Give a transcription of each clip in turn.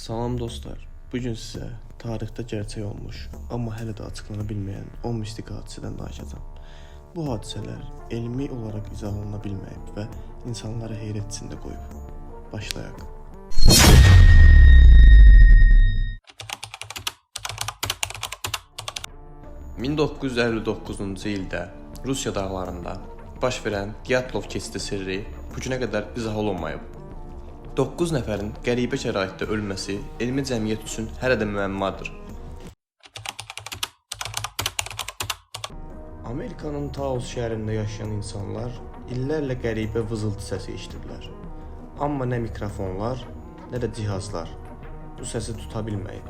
Salam dostlar. Bu gün sizə tarixdə gerçək olmuş, amma hələ də açıqlana bilməyən 10 mistik hadisədən danışacağam. Bu hadisələr elmi olaraq izah oluna bilməyib və insanları heyrət içində qoyub. Başlayaq. ...1959-cu ildə Rusiya dağlarında baş verən Dyatlov keçidi sirri bu günə qədər izah olunmayıb. 9 nəfərin qəribə şəraitdə ölməsi elmi cəmiyyət üçün hələ də müəmmadır. Amerikanın Taos şəhərində yaşayan insanlar illərlə qəribə vızıltı səsi eşidiblər. Amma nə mikrofonlar, nə də cihazlar bu səsi tuta bilməyib.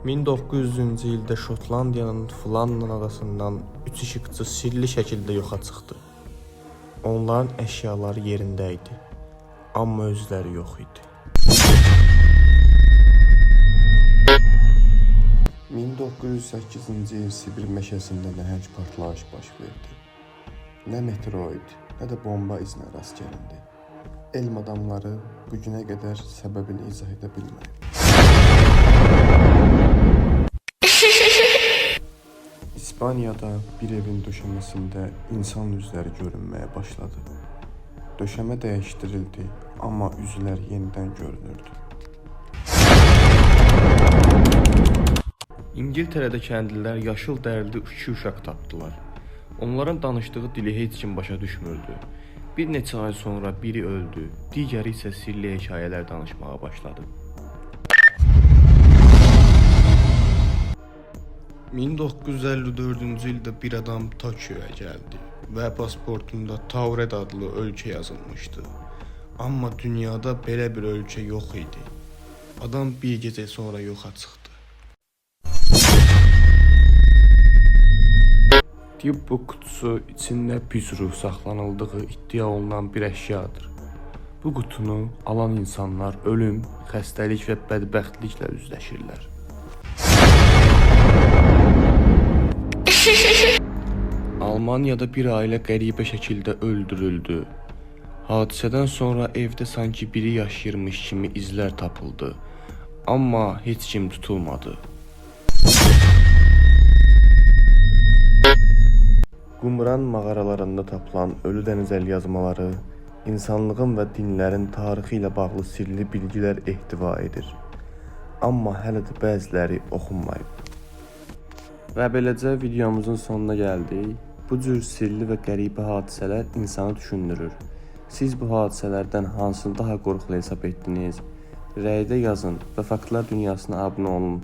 1900-cü ildə Şotlandiyanın Flannan adasından 3 işıqçı sirli şəkildə yoxa çıxdı. Onların əşyaları yerində idi, amma özləri yox idi. 1908-ci il Sibir meşəsində nəhəng partlayış baş verdi. Nə meteoroid, nə də bomba izinə rast gəlindi. Elm adamları bu günə qədər səbəbini izah edə bilməyib. İspaniyada bir evin döşəməsində insan üzləri görünməyə başladı. Döşəmə dəyişdirildi, amma üzlər yenidən görünürdü. İngiltərədə kəndlilər yaşıl dərili iki uşaq tapdılar. Onların danışdığı dili heç kim başa düşmürdü. Bir neçə ay sonra biri öldü, digəri isə sirli hekayələr danışmağa başladı. 1954-cü ildə bir adam Tokioya gəldi və pasportunda Taured adlı ölkə yazılmışdı. Amma dünyada belə bir ölkə yox idi. Adam bir gecə sonra yoxa çıxdı. Dybbuk qutusu içində pis ruh saxlanıldığı iddia olunan bir əşyadır. Bu qutunu alan insanlar ölüm, xəstəlik və bədbəxtliklə üzləşirlər. Almaniyada bir ailə qəribə şəkildə öldürüldü. Hadisədən sonra evdə sanki biri yaşayırmış kimi izlər tapıldı. Amma heç kim tutulmadı. Qumran mağaralarında tapılan Ölü Dəniz əlyazmaları insanlığın və dinlərin tarixi ilə bağlı sirli bilgilər ehtiva edir. Amma hələ də bəziləri oxunmayıb. Və beləcə videomuzun sonuna gəldik. Bu cür sirli və qəribə hadisələr insanı düşündürür. Siz bu hadisələrdən hansını daha qorxulu hesab etdiniz? Rəydə yazın və Faktlar Dünyasına abunə olun.